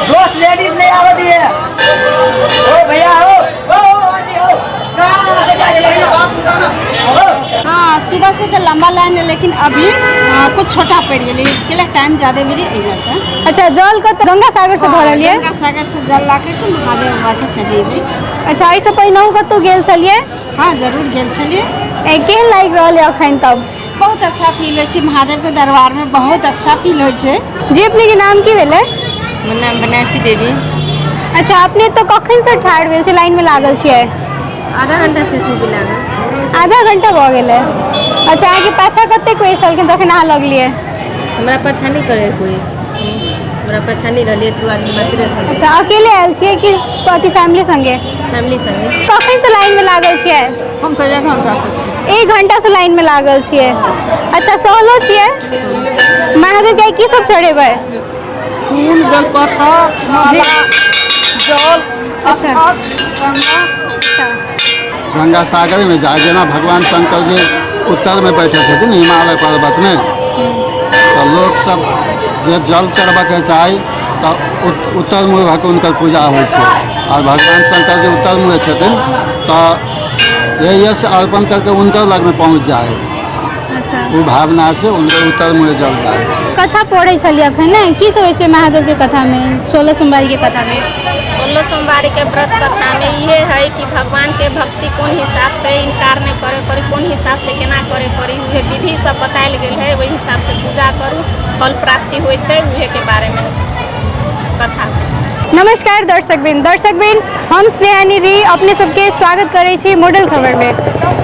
दोस्त लेडीज नहीं आवा दिए। ओ भैया, ओ ओ आंटी, ओ कहाँ से जा रही है? हाँ, सुबह से तो लंबा लाइन है, लेकिन अभी कुछ छोटा पड़ गेलै। केला टाइम ज्यादा भेलै एहि लऽ कऽ। अच्छा, जल कतऽ? गंगा सागर से भरल ये? गंगा सागर से जल ला करके महादेव बाबा के चढ़ेबै। अच्छा, एहिसँ पहिनहु कतहु गेल छलियै? हाँ, जरूर गेल छलियै। केहन लागि रहल यऽ अखन तब? बहुत अच्छा फील होइ छै। महादेव के दरबार में बहुत अच्छा फील होइ छै। जी, अपने के नाम की भेलै? हमर नाम बनारसी देवी। अच्छा, अपने तऽ कखन से ठाढ़ भेल छै, लाइन में लागल छियै? आधा घंटा से छू लागल। आधा घंटा भऽ गेलै। अच्छा, अहाँके पाछा कतेक कोइ छलखिन जखन अहाँ लगलियै? हमरा पाछा नहि करे कोई, हमरा पाछा नहि रहलियै, दू आदमी मात्र छलियै। अच्छा, अकेले आयल छियै कि अथी फैमिली संगे? फैमिली संगे। कखन से लाइन में लागल छियै? हम तऽ 1 घंटा से छी। 1 घंटा से लाइन में लागल छियै। अच्छा, सहलो छियै? महादेव के की सब चढ़ेबै? फूल, बेलपत्ता, माला, जल। अच्छा। अक्षत, गंगा। गंगा सागर में जाए, जेना भगवान शंकर जी उत्तर में बैठे छथिन हिमालय पर्वत में, तऽ लोक सब जे जल चढ़बऽके चाही तऽ उत्तर मुँह भऽ कऽ हुनकर पूजा होइ छै। आओर भगवान शंकर जी उत्तर मुँहे छथिन, तऽ यही से अर्पण करके हुनकर लगमे पहुँच जाइ है। अच्छा। ओ भावना से हुनकर उत्तर मुँहे जल जाइ है। कथा पढ़ै छलियै अखन ने, की सब होइ छै महादेव के कथा में, 16 सोमवारी के कथा में? 16 सोमवारी के व्रत कथा में इहे है कि भगवान के भक्ति कोन हिसाब से इनकार नहीं करे पड़ी, कोन हिसाब से केना करे पड़ी, उहे विधि सब बतायल गेल है। ओहि हिसाब से पूजा करू, फल प्राप्ति होइ छै, उहे के बारे में कथा होइ छै। नमस्कार दर्शकवृंद। दर्शकवृंद, हम स्नेहा निधि अपने सबके स्वागत करै छी मॉडल खबर में।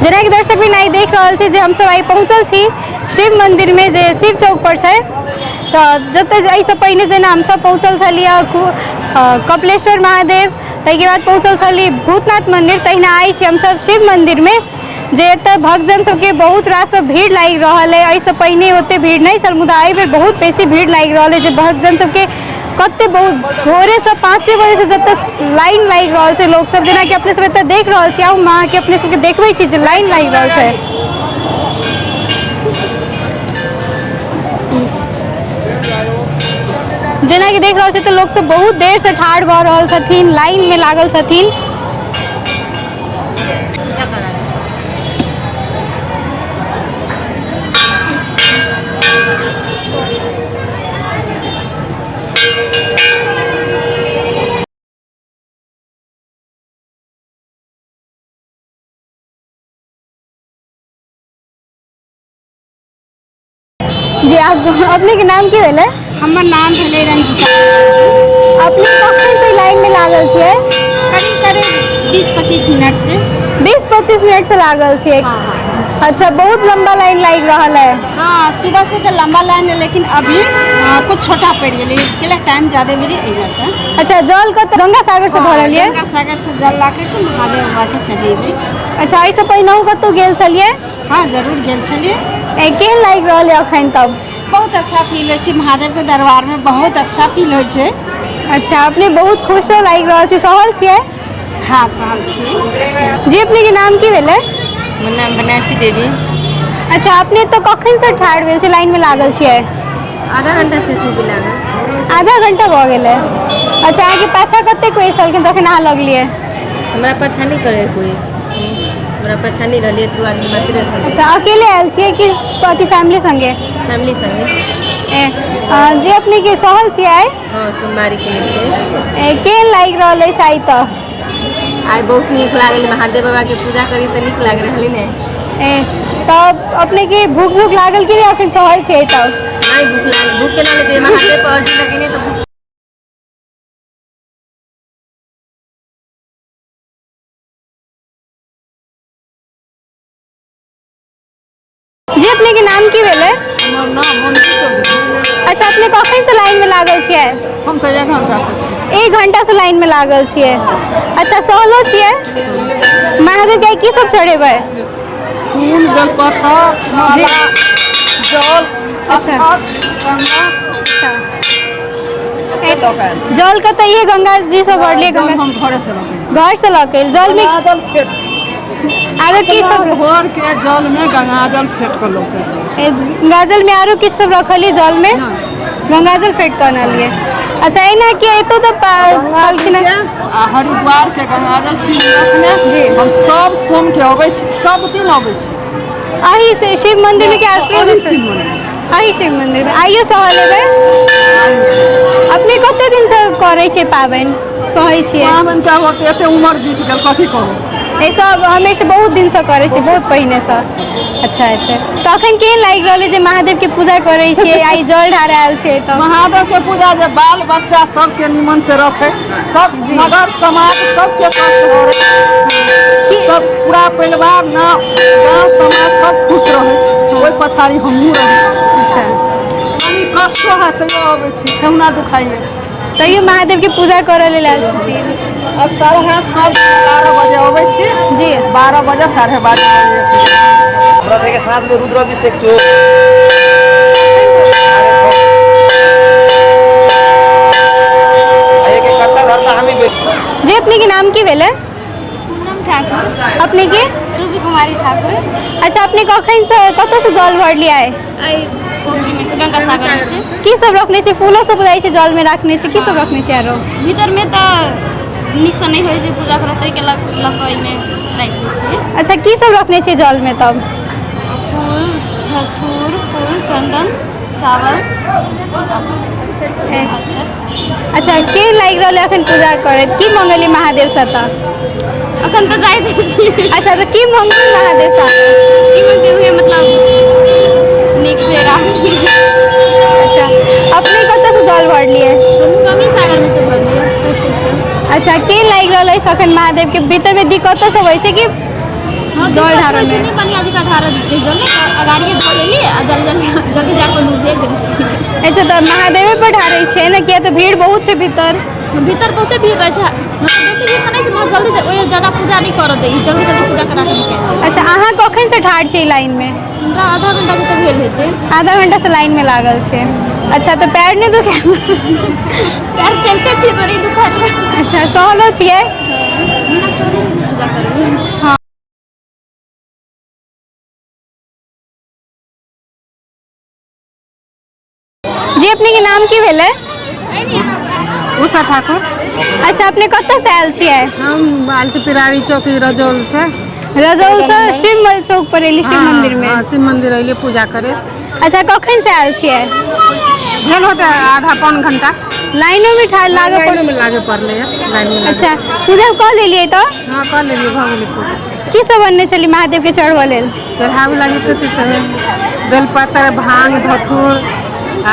जेनाकि दर्शकवृंद आइ देख रहल छी जे हमसब आइ पहुँचल छी शिव मंदिर में, जे शिव चौक पर छै। तऽ जतऽ एहिसँ पहिने जेना हमसब पहुँचल छलियै कपिलेश्वर महादेव, ताहिके बाद पहुँचल छली भूतनाथ मंदिर, तहिना आइ छी हमसब शिव मंदिर में, जे एतऽ भक्तजन सबके बहुत रास भीड़ लागि रहल है। एहिसँ पहिने ओते भीड़ नहि छल, मुदा एहिबेर बहुत बेसी भीड़ लागि रहल है, जे भक्तजन सबके कते बहुत भोरेसँ 5 बजेसँ जतऽ लाइन लागि रहल छै लोक सब। जेनाकि अपने सब एतऽ देख रहल छी, हम अहाँके अपने सबके देखबै छी जे लाइन लागि रहल छै। जेनाकि देख रहल छी तऽ लोक सब बहुत देर से ठाढ़ भऽ रहल छथिन, लाइन में लागल छथिन। जी, आप अपने के नाम की भेलै? हमर नाम भेलै रंजिता। अपने कखन से लाइन में लागल छियै? करीब करीब 20-25 मिनट से। 20-25 मिनट से लागल छियै? हाँ, हाँ। अच्छा, बहुत लंबा लाइन लागि रहल है। हाँ, सुबह से तो लंबा लाइन है, लेकिन अभी कुछ छोटा पड़ गेलै। केला टाइम ज्यादा भेलै एहि लऽ कऽ। अच्छा, जल कतऽ? गंगा सागर से भरल ये? गंगा सागर से जल ला करके महादेव बाबा के चढ़ेबै। अच्छा, एहिसँ पहिनहु कतहु गेल छलियै? हाँ, जरूर गेल छलियै। केहन लागि रहल यऽ अखन तब? बहुत अच्छा फील होइ छै। महादेव के दरबार में बहुत अच्छा फील होइ छै। अच्छा, अपने बहुत खुशो लागि रहल छी। सहल छियै? हाँ, सहल छियै। जी, अपने के नाम की भेलै? हमर नाम बनारसी देवी। अच्छा, अपने तऽ कखन से ठाढ़ भेल छै, लाइन में लागल छियै? आधा घंटा से छू लागल। आधा घंटा भऽ गेलै। अच्छा, अहाँके पाछा कतेक कोइ छलखिन जखन अहाँ लगलियै? हमरा पाछा नहि करे कोई, हमरा पाछा नहि रहलियै, दू आदमी मात्र छलियै। अच्छा, अकेले आयल छियै कि अथी फैमिली संगे? फैमिली संगे। जे अपने के सहल छियै आइ? हाँ, सोमवारी केने छियै। केहन लागि रहल अछि आइ तऽ? आइ बहुत नीक लागल, महादेव बाबा के पूजा करी तऽ नीक लागि रहल ने। तब अपने के भूख भूख लागल कि नहि अखन सहल छियै तब? नहि, भूख लागल, भूख केना लगतै, महादेव पर अर्जी लगेने तऽ भूख। जी, अपने के नाम की भेलै? हमर नाम मोनकी चौधरी। अच्छा, अपने कखन से लाइन में लागल छियै? हम तऽ 1 घंटा से छी। 1 घंटा से लाइन में लागल छियै। अच्छा, सहलो छियै? महादेव के की सब चढ़ेबै? फूल, बेलपत्ता, माला, जल। अच्छा। अक्षत, गंगा। जल कतऽ ये गंगा जी से भरलियै? जल गंगा हम घरे से लऽ के। घर से लऽ के जल में जल खेत। आरो की सब भोर के जल में गंगाजल फेंट कऽ लऽ के ए, गंगाजल में आरो किछु सब रखलियै जल में? गंगाजल फेंट कऽ अनलियै। अच्छा, एना कि एतौ तऽ छलखिन हेँ। आ हरिद्वार के गंगाजल छी रखने। जी। हम सब सोम के अबै छी, सब दिन अबै छी। अही से शिव मंदिर में के आश्रम? अही शिव मंदिर। अही शिव मंदिर में आइयो सहल हेबै? अपने कते दिन से करै छियै पाबनि, सहै छियै? पाबनि के आब तऽ एते उमर बीत गेल, कथी कहू। ई सब हमेशा बहुत दिनसँ करै छियै, बहुत पहिनेसँ। अच्छा, एते तऽ अखन केहन लागि रहल अइ जे महादेव के पूजा करै छियै, आइ जल ढार आयल छियै तऽ? महादेव के पूजा जे बाल बच्चा सबके निमन से रखे, सब नगर समाज सबके कष्ट हरे, सब पूरा परिवार न गाँव समाज सब खुश रहे, ओहि पछाड़ी हमहूँ रही। अच्छा। कनी कष्टो है तैयो अबै छी, ठेहुना दुखाइए तैयो महादेव के पूजा करऽ लेल आयल छी? अक्सर है सब 12 बजे अबै छी। जी। 12 बजे 12:30 बजे से। हमरा सबके साँझमे रुद्र अभिषेक सेहो। एहिके कर्ता धर्ता हमही। जी, अपने के नाम की भेलै? पूनम ठाकुर। अपने के? रूबी कुमारी ठाकुर। अच्छा, अपने कखन से कतऽ से जल भरलियै आइ? एहि पोखरिमे से, गंगा सागरमे से। की सब रखने छी? फूलो सब जाइ छै जल में राखने छी, की सब रखने छी आरो? भीतरमे तऽ नीकसँ नहि होइ छै पूजा करऽ, ताहिके लऽ लऽ कऽ एहिमे राखि दै छियै। अच्छा, की सब रखने छी जल में तब? फूल, धथूर, फूल, चन्दन, चावल। अच्छा। अच्छा, के लागि रहल है अखन पूजा करैत? की मंगलियै महादेव से तऽ? अखन तऽ जाइत छियै। अच्छा, तऽ की मंगल महादेव से? की मंगतै, उहे मतलब नीक से राखी। अच्छा, अपने कतऽ से जल भरलियै? हमहूँ गंगे सागरमे से भरलियै, एतहिसँ। अच्छा, के लागि रहल अछि अखन महादेव के भीतर में दिक्कतो सब होइ छै कि हँ, जल ढारऽ छै मे? नहि बढ़िआँ जकाँ ढारऽ दैत रहै जल, ने अगाड़िए धऽ लेली आ जल्दी जल्दी जल्दी जाकऽ मुरझारि देने छियै। अच्छा, तऽ महादेवे पर ढारै छियै ने? किया तऽ भीड़ बहुत छै भीतर। भीतर बहुते भीड़ रहै छै, मतलब बेसी भीड़ तऽ नहि छै, मगर जल्दी ओहि ज्यादा पूजा नहि करऽ दै, जल्दी जल्दी पूजा करा कऽ निकालि दै। अच्छा, अहाँ कखन से ठाढ़ छियै लाइन में? हमरा आधा घंटा तऽ भेल हेतै। आधा घंटा से लाइन में लागल छै। अच्छा, तऽ पैर नहि दुखायल? पैर चलते छियै तऽ नहि दुखायल। अच्छा, सहलो छियै? बिना सहले पूजा करबै। जी, अपने के नाम की भेलै? उषा ठाकुर। अच्छा, अपने कतऽ से आयल छियै? हम आयल छी पिरारी चौकी, रजौल से। रजौल से शिव चौक पर एली शिव मंदिर में? हाँ, शिव मंदिर अयली पूजा करे। अच्छा, कखन से आयल छियै? भेल होतै आधा पौन घंटा। लाइनो में ठाढ़ लागऽ पड़ लाइनो में लागे पड़लै है, लाइन में लागे। अच्छा, पूजा कऽ लेलियै तऽ? हाँ, कऽ लेलियै, भऽ गेलै पूजा। की सब अनने छली महादेव के चढ़बऽ लेल? चढ़ाबै लागी कथी सब है, बेलपत्र, भांग, धथुर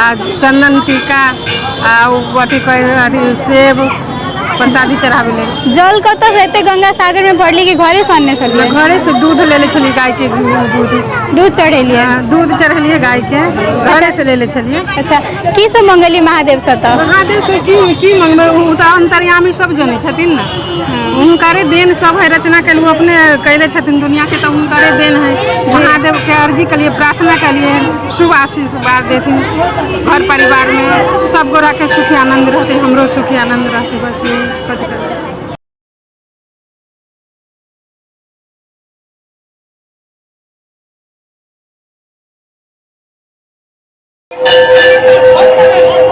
आ चंदन टीका आ उ अथी कहै अथी सेब प्रसादी चढ़ाबै लेल। जल कतऽ से एते गंगा सागर में भरली कि घरे से अनने छलियै? घरे से दूध लेले छलियै, गाय के दूध। दूध चढ़ेलियै? हाँ, दूध चढ़ेलियै गाय के, घरे से लेले छलियै। अच्छा, की सब मंगलियै महादेव से तऽ? महादेव से की की मंगबै, ओ तऽ अंतर्यामी सब जनै छथिन ने, हुनकरे देन सब है। रचना कयल ओ अपने कैले छथिन दुनिया के, तऽ हुनकरे देन है। महादेव के अर्जी कलिए, प्रार्थना कलिए, शुभ आशीर्वाद देथिन, घर परिवार में सब गोरा के सुखी आनंद रहते, हमरो सुखी आनंद रहते, बस यही कथी करबै।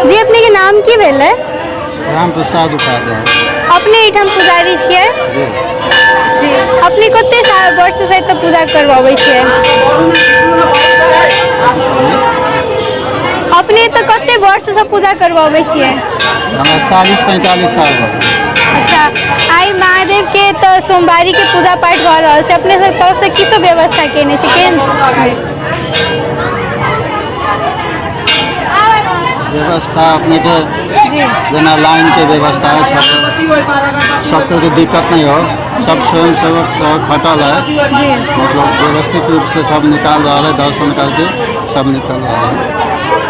जी, अपने के नाम की भेलै? राम प्रसाद उपाध्याय। अपने एहिठाम पुजारी छियै? जी। जी, अपने कते साल वर्ष से एतऽ पूजा करवाबै छियै? अपने एतऽ कते वर्ष से पूजा करवाबै छियै? हमरा 40-45 साल भऽ गेल। अच्छा, आइ महादेव के तऽ सोमवारी के पूजा पाठ भऽ रहल छै, अपने सब तरफ से की सब व्यवस्था केने छै, केहन छै? व्यवस्था अपनेके जी। जेना लाइनके व्यवस्था है, सब सबके कोई दिक्कत नहीं हो, सब स्वयं सेवक सब खटल है। जी। मतलब व्यवस्थित रूप से सब निकाल रहा है, दर्शन करके सब निकल रहा है।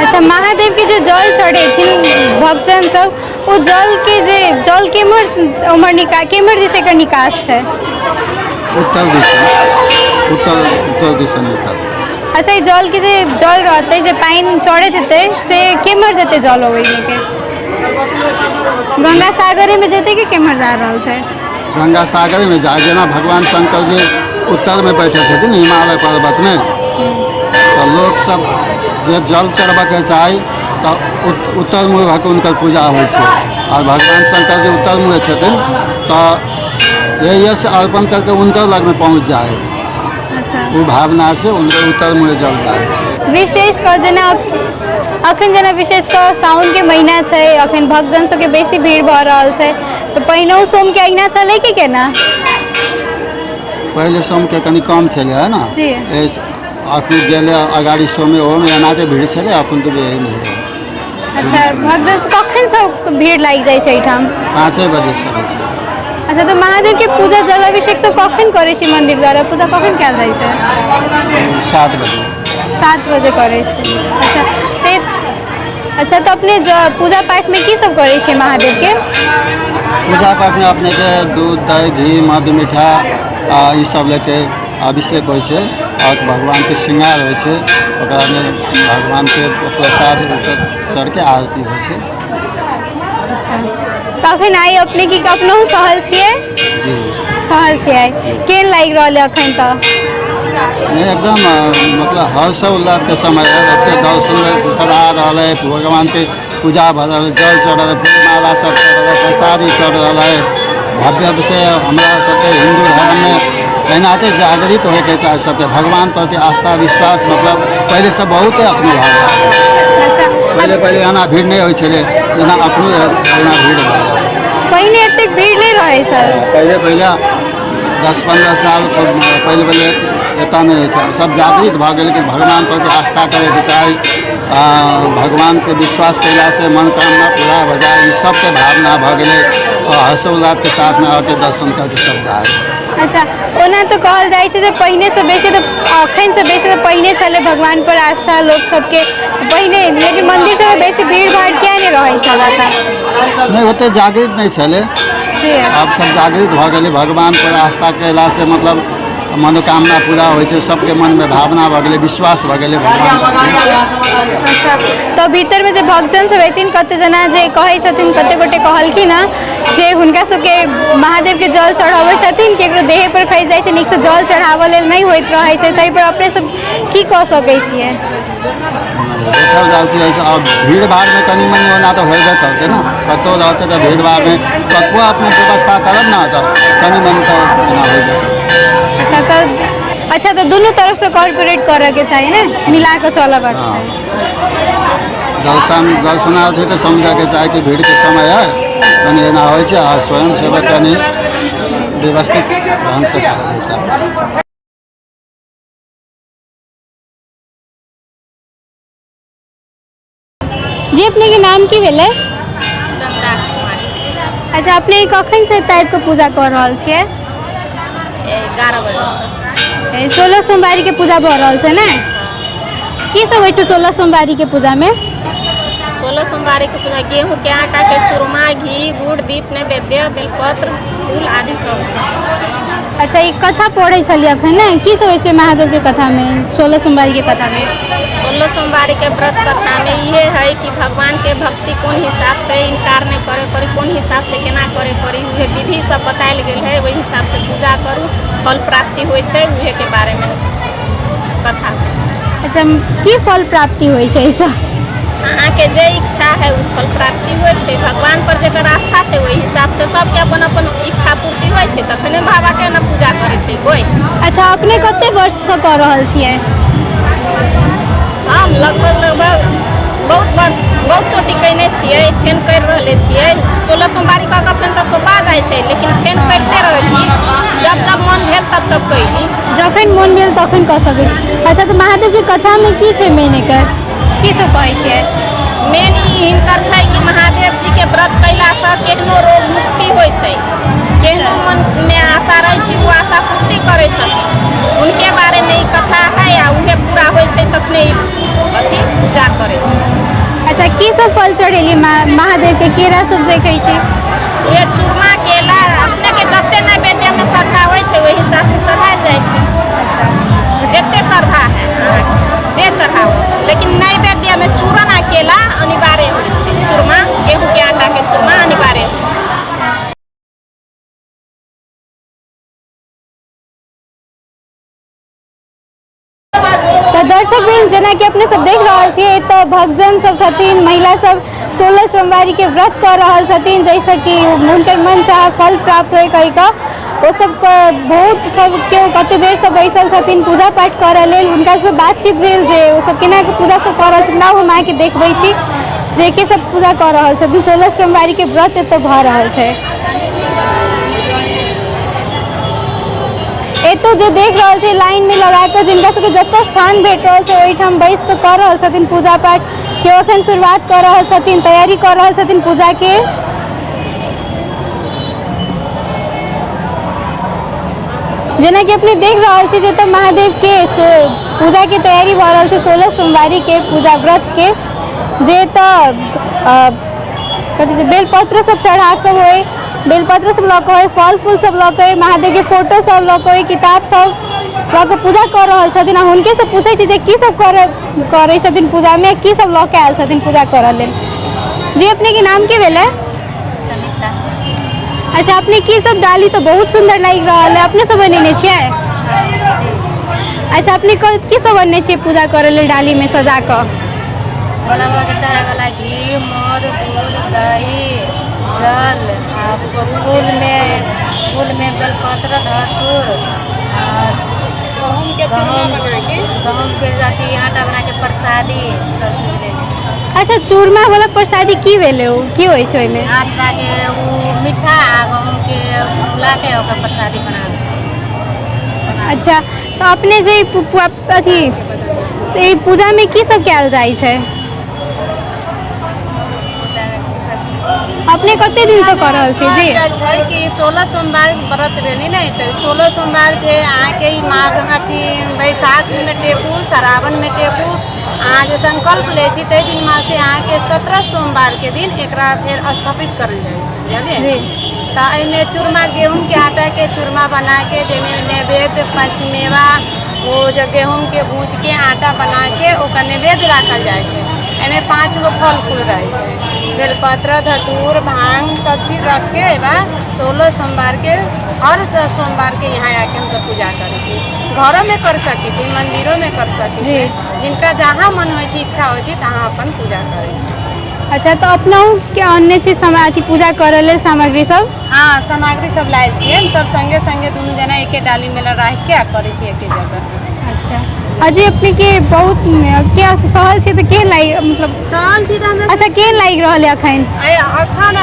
अच्छा, महादेव के जे जल चढ़ेथिन भक्तजन सब, ओ जल के जे जल केम्हर उम्हर निका केम्हर दिस एकर निकास छै? उत्तर दिशा, उत्तर उत्तर दिशा निकास। अच्छा, ई जल के जे जल रहतै, जे पानि चढ़ैत हेतै, से केम्हर जेतै जल ओहिमे के? गंगा सागरे में जेतै कि केम्हर जा रहल छै? गंगा सागर में जाए, जेना भगवान शंकर जे उत्तरमे बैठल छथिन हिमालय पर्वतमे, तऽ लोकसभ जे जल चढ़बऽके चाही तऽ उत्तर मुँह भऽ कऽ हुनकर पूजा होइ छै। आओर भगवान शंकर जे उत्तर मुँहे छथिन तऽ एहिसँ अर्पण करके हुनकर लगमे पहुँच जाइ है। ओ भावनासँ हुनकर उत्तर मुँहे जल जाइ है। विशेष कऽ जेना अखन जेना विशेष कऽ साउनके महीना छै, अखन भक्तजन सबके बेसी भीड़ भऽ रहल छै, तऽ पहिनहु सोमके अहिना छलै कि केना? पहिले सोमके कनि कम छलै है ने। जी। अखन गेलै अगाडि सोममे, ओहोमे एनाते भीड़ छलै, अखन तऽ एहिमे भीड़ है। अच्छा, भक्तजन कखन सब भीड़ लागि जाइ छै एहिठाम? 5 बजेसँ होइ छै। अच्छा, तऽ महादेवके पूजा जलाभिषेक सब कखन करै छी? मन्दिर द्वारा पूजा कखन कयल जाइ छै? 7 बजे। 7 बजे करै छी। अच्छा, तऽ अच्छा, तऽ अपने पूजा पाठमे की सब करै छियै महादेवके? पूजा पाठमे अपनेके दूध, दही, घी, मधु, मीठा आ ई सब लेके अभिषेक होइ छै आओर भगवानके श्रृंगार होइ छै। ओकरामे भगवानके प्रसाद सब चढ़के आरती होइ छै। अच्छा, तऽ अखन आइ अपने की अपनहु सहल छियै? जी। सहल छियै। केहन लागि रहल है अखन? तऽ नहीं, एकदम मतलब हर्ष उल्लासके समय है। एते दर्शन सब आ रहल है, भगवानके पूजा भऽ रहल है, जल चढ़ रहल है, फूल माला सब चढ़ रहल है, प्रसादी चढ़ रहल है। भव्य से हमरा सबके हिन्दू धर्ममे एनाते जागृत होइके चाही सबके भगवान प्रति आस्था विश्वास, मतलब पहिलेसँ बहुत अखनो भऽ रहल है। पहिले पहिले एना भीड़ नहि होइ छलै जेना अखनो एना भीड़ भऽ रहल है। पहिने एतेक भीड़ नहि रहै छल? पहिले पहिले 10-15 साल पहिले पहिले एतऽ नहि होइ छै। सब जागृत भऽ गेल कि भगवान प्रति आस्था करैके चाही, भगवानके विश्वास कयलासँ मनोकामना पूरा भऽ जाइ, ई सबके भावना भऽ गेलै आओर हर्षोल्लासके साथमे आके दर्शन करके सब जाइ। अच्छा, ओना तऽ कहल जाइ छै जे पहिनेसँ बेसी तऽ अखनसँ बेसी तऽ पहिने छलै भगवान पर आस्था लोक सबके पहिने, लेकिन मन्दिर सबमे बेसी भीड़ भाड़ किया नहि रहै छल अखन? नहि, ओते जागृत नहि छलै। आब सब जागृत भऽ गेलै। भगवान पर आस्था कयलासँ मतलब मनोकामना पूरा होइ छै, सबके मनमे भावना भऽ गेलै, विश्वास भऽ गेलै भगवान प्रति। अच्छा, तऽ भीतरमे जे भक्तजन सब हेथिन, कते जना जे कहै छथिन, कते गोटे कहलखिन हँ जे हुनका सबके महादेवके जल चढ़ाबै छथिन, केकरो देहे पर खसि जाइ छै, नीकसँ जल चढ़ाबऽ लेल नहि होइत रहै छै, ताहि पर अपने सब की कऽ सकै छियै? देखल जाउ कि होइ छै, आब भीड़ भाड़मे कनि मनि ओना तऽ होयबे करतै ने। कतहु रहतै तऽ भीड़ भाड़मे कतबो अपने व्यवस्था करब ने तऽ कनि मनि तऽ ओना होयबे करतै। अच्छा, तऽ दुनू तरफसँ कॉर्पोरेट करऽके चाही ने, मिला कऽ चलबाक चाही। दर्शनार्थीके समझऽके चाही कि भीड़के समय है, कनि एना होइ छै, आ स्वयं सेवक कनि व्यवस्थित ढङ्गसँ करऽके चाही। जी, अपनेके नाम की भेलै? चंदा कुमारी। अच्छा, अपने कखन से एतऽ आबि कऽ पूजा कऽ रहल छियै? 11 बजेसँ। 16 सोमवारीके पूजा भऽ रहल छै ने? की सब होइ छै 16 सोमवारीके पूजामे? 16 सोमवारीके पूजा गेहूँके आटाके चूरमा, घी, गुड़, दीप, नैवेद्य, बेलपत्र, फूल आदि सब होइ छै। अच्छा, ई कथा पढ़ै छलियै अखन ने, की सब होइ छै महादेवके कथामे, 16 सोमवारीके कथामे? 16 सोमवारीके व्रत कथामे इहे है कि भगवानके भक्ति कोन हिसाबसँ इनकार नहि करे पड़ी, कोन हिसाबसँ केना करे पड़ी, उहे विधि सब बतायल गेल है। ओहि हिसाबसँ पूजा करू, फल प्राप्ति होइ छै, उहेके बारेमे कथा होइ छै। अच्छा, की फल प्राप्ति होइ छै एहिसँ? अहाँके जे इच्छा है ओ फल प्राप्ति होइ छै। भगवान पर जकर आस्था छै ओहि हिसाबसँ सबके अपन अपन इच्छा पूर्ति होइ छै, तखने बाबाके ने पूजा करै छै कोइ। अच्छा, अपने कते वर्षसँ कऽ रहल छियै? हम लगभग लगभग बहुत वर्ष, बहुत चोटी कयने छियै, फेन करि रहले छियै। 16 सोमवारी कऽ कऽ फेन तऽ सोपा जाइ छै, लेकिन फेन करिते रहली, जब जब मन भेल तब तब कयली। जखन मोन भेल तखन कऽ सकै। अच्छा, तऽ महादेवके कथामे की छै मेन, एकर की सब कहै छियै? मेन ई हिनकर छै कि महादेव जी के व्रत कयलासँ केहनो रोग मुक्ति होइ छै, केहनो मनमे आशा रहै छै ओ आशा पूर्ति करै छथिन। उनके बारेमे ई कथा है आ उहे पूरा होइ छै तखने ई अथी पूजा करै छै। अच्छा, की सब फल चढ़ेलियै महादेवके? केरा सब जे कहै छै? उहे चूरमा, केला, अपनेके जते नैवेद्यमे श्रद्धा होइ छै ओहि हिसाबसँ चढ़ायल जाइ छै। जते श्रद्धा है अहाँके जे चढ़ाउ, लेकिन नैवेद्यमे चूरन आ केला अनिवार्य होइ छै। चूरमा, गेहूँके आटाके चूरमा अनिवार्य होइ छै। दर्शक वृंद, जेनाकि अपने सब देख रहल छियै, एतऽ भक्तजन सब छथिन, महिला सब 16 सोमवारीके व्रत कऽ रहल छथिन, जाहिसँ कि हुनकर मन चाह फल प्राप्त होइ कहि कऽ। ओ सबके बहुत सब केओ कते देरसँ बैसल छथिन पूजा पाठ करऽ लेल। हुनकासँ बातचीत भेल जे ओ सब केना कऽ पूजा सब कऽ रहल छथिन। आउ, हम अहाँके देखबै छी जे के सब पूजा कऽ रहल छथिन। 16 सोमवारीके व्रत एतऽ भऽ रहल छै। एतौ जे देख रहल छै, लाइनमे लगा कऽ जिनका सबके जतऽ स्थान भेट रहल छै, ओहिठाम बैस कऽ कऽ रहल छथिन पूजा पाठ। केओ एखन शुरुआत कऽ रहल छथिन, तैयारी कऽ रहल छथिन पूजाके। जेनाकि अपने देख रहल छी जे एतऽ महादेवके पूजाके तैयारी भऽ रहल छै, 16 सोमवारीके पूजा व्रतके, जे एतऽ कथी छै, बेलपत्र सब चढ़ा कऽ होइ, बेलपत्र सब लऽ कऽ होइ, फल फूल सब लऽ कऽ होइ, महादेवके फोटो सब लऽ कऽ होइ, किताब सब लऽ कऽ पूजा कऽ रहल छथिन। आ हुनके से पूछै छी जे की सब करै छथिन पूजामे, की सब लऽ कऽ आयल छथिन पूजा करऽ लेल। जी, अपनेके नाम की भेलै? समिता। अच्छा, अपने की सब डाली तऽ बहुत सुन्दर लागि रहल है, अपने सब बनेने छियै? अच्छा, अपने की सब बनेने छियै पूजा करऽ लेल डालीमे सजा कऽ? भोला बाबाके चढ़ाबैवला घी, मध, दूध, दही, जल आ फूलमे बेलपत्र, धतूर आ गहूँमके चूरमा बनाके, गहूँमके अथी आटा बनाके प्रसादी सब चीज लेले। अच्छा, चूरमा वाला प्रसादी की भेलै? ओ की होइ छै ओहिमे? आटाके ओ मीठा आ गहूँमके मिलाके ओकर प्रसादी बनाबै। अच्छा, तऽ अपने जे ई अथी से ई पूजामे की सब कयल जाइ छै? अपने कते दिनसँ कऽ रहल छी जी? जाइ छै कि 16 सोमवार व्रत भेलै ने, तऽ 16 सोमवार के अहाँके ई माघ अथी बैसाखमे टेपू, श्रावणमे टेपू। अहाँ जे संकल्प लै छी, ताहि दिनमे से अहाँके 17 सोमवारके दिन एकरा फेर स्थापित करल जाइ छै, बुझलियै? जी। तऽ एहिमे चूरमा, गेहूँके आटाके चूरमा बनाके, जाहिमे नैवेद्य पंचमेवा, ओ जे गेहूँके भूजिके आटा बनाके ओकर नैवेद्य राखल जाइ छै। एहिमे पाँच गो फल फूल रहै छै, बेलपत्र, धतूर, भांग, सब चीज रखके बाद 16 सोमवारके, हर सोमवारके यहाँ आके हमसब पूजा करै छी। घरोमे कर सकै छी, मन्दिरोमे कर सकै छी। जिनका जहाँ मन होइ छै, इच्छा होइ छै, तहाँ अपन पूजा करै छी। अच्छा, तऽ अपनहु के अनने छी सामान अथी पूजा करऽ लेल सामग्री सब? हँ, सामग्री सब लायल छियै हम सब। संगे संगे दुनू जना एके डाली में राखि के आ करै छियै एके जगह। अच्छा, अजी अपने के बहुत के सहल छी तऽ केहन लागि मतलब? सहल छी तऽ हमरा अच्छा, केहन लागि रहल है अखन? आइ अखन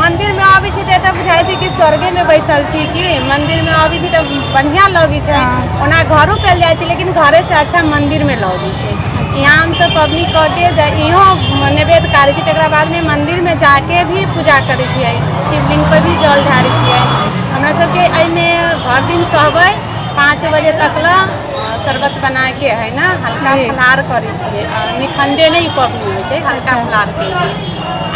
मंदिर में आबै छी तऽ एतऽ बुझाइ छै कि स्वर्गे में बैसल छी। कि मंदिर में आबै छी तऽ बढ़िआँ लगै छै। ओना घरो कयल जाइ छै, लेकिन घरे से अच्छा मंदिर में लगै छै। यहाँ हमसब पबनी कऽ के इहो नैवेद्य करै छी, तकरा बाद में मंदिर में जाके भी पूजा करै छियै, शिवलिंग पर भी जल ढारै छियै। हमरा सबके एहिमे भरि दिन सहबै, 5 बजे तक ला शरबत बना के है ना, हल्का फलाहार करै छियै। आ निखंडे नहि पबनी होइ छै, हल्का फलाहार केलियै।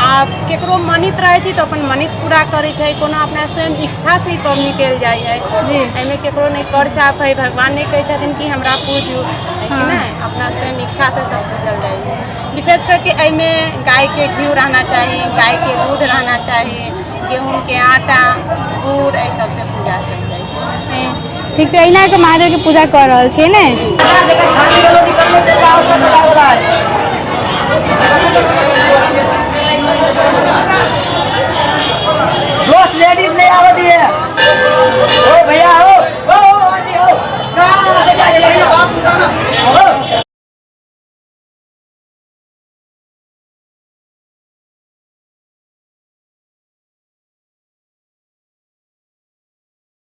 आ केकरो मनित रहै छै तऽ अपन मनित पूरा करै छै। कोनो अपना स्वयं इच्छा से ही पबनी कयल जाइ है। एहिमे केकरो नहि कर चाप है। भगवान नहि कहै छथिन कि हमरा पूजू, है कि नहि? अपना स्वयं इच्छा से सब पूजल जाइ है। विशेष करके एहिमे गायके घी रहना चाही, गायके दूध रहना चाही, गेहूँके आटा, गुड़, एहि सबसे पूजा कयल जाइ छै। ठीक छै, अहिना के महादेव के पूजा कऽ रहल छियै ने? खाने वालों निकलने चल जाओ, पता हो रहा है।